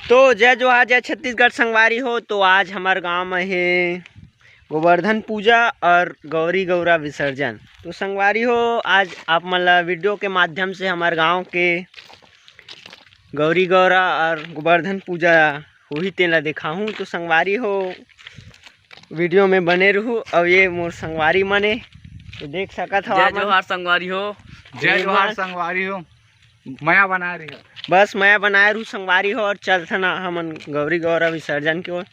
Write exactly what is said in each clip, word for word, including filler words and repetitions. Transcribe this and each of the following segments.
तो जय जोहार, जय छत्तीसगढ़ संगवारी हो। तो आज हमर गांव में हे गोवर्धन पूजा और गौरी गौरा विसर्जन। तो संगवारी हो, आज आप मन ला वीडियो के माध्यम से हमर गांव के गौरी गौरा और गोवर्धन पूजा होही, तेला दिखाहूं। तो संगवारी हो, वीडियो में बने रहू। और ये मोर संगवारी मने, तो देख सकत हव जय आप मन। जोहार संगवारी हो। जय ये जोहार मन संगवारी हो। मया बनाए रही। बस मया बनाए रहू संगवारी हो, और चलथन हमन गौरी गौरा विसर्जन के ओर।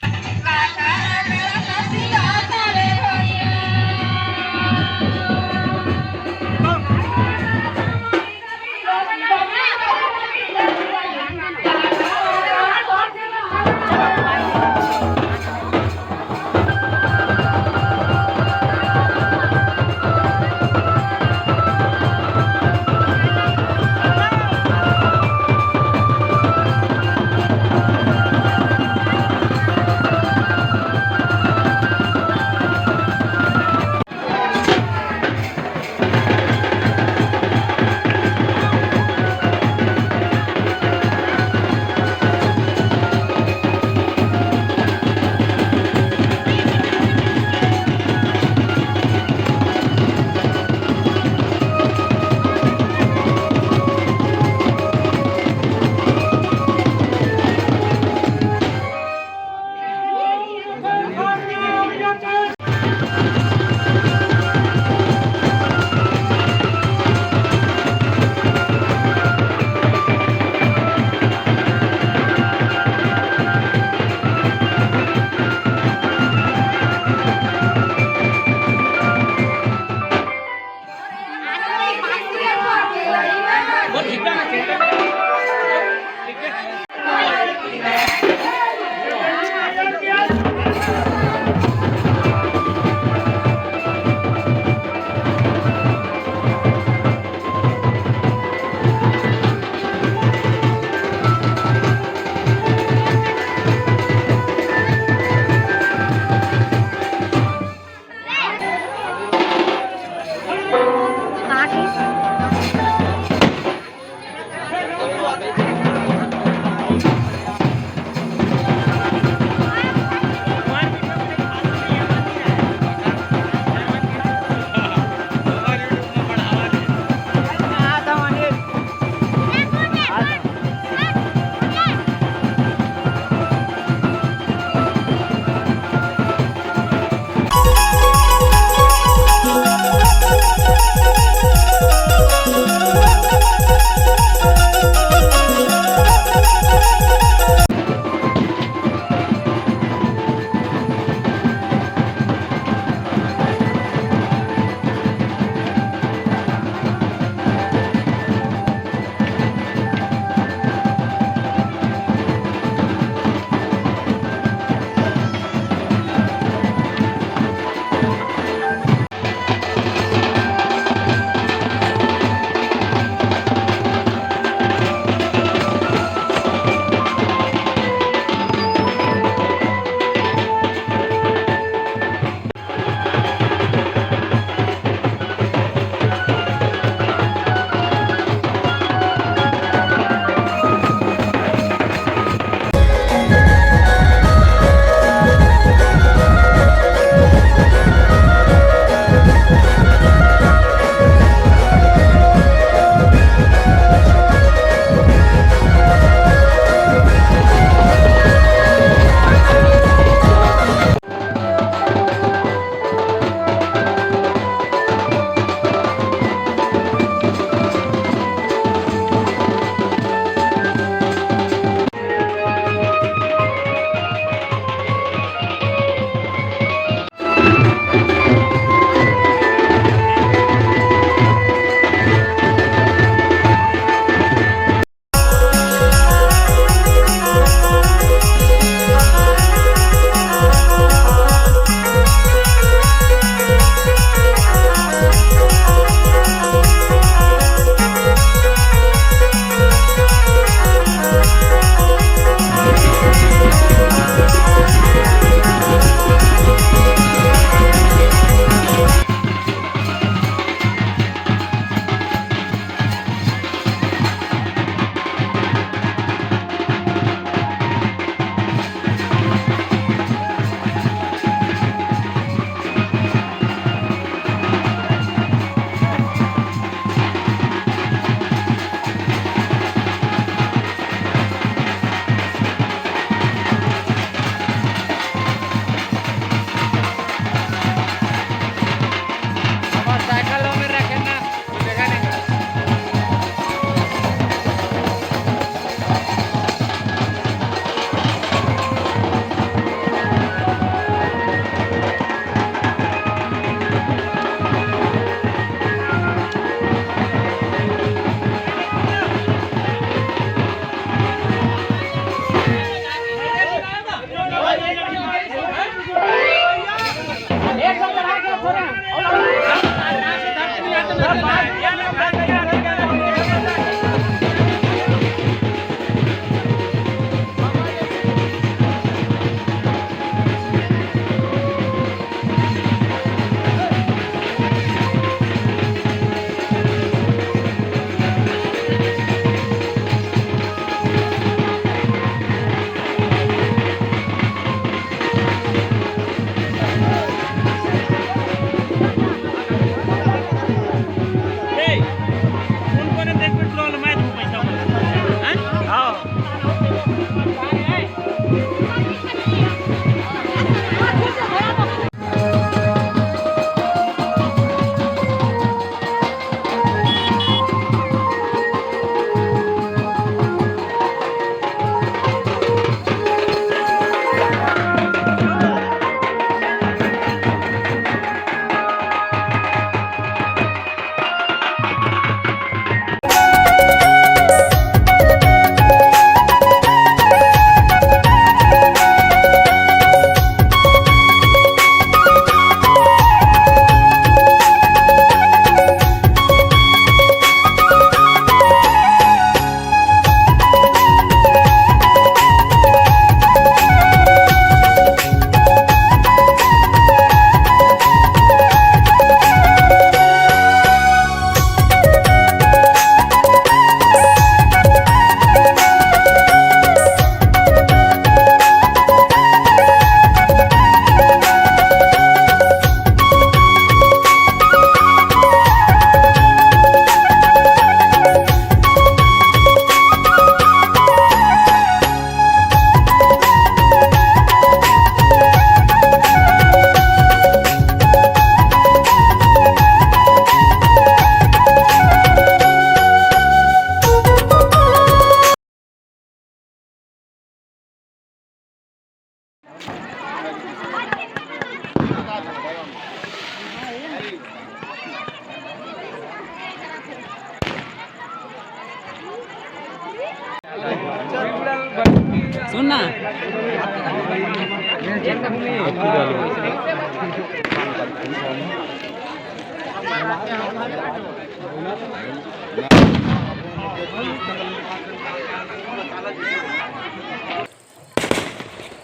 सुन ना।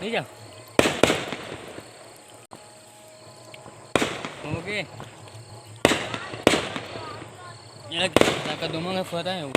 ले जा। ओके। एक, ताका दोनों का फरा है वो।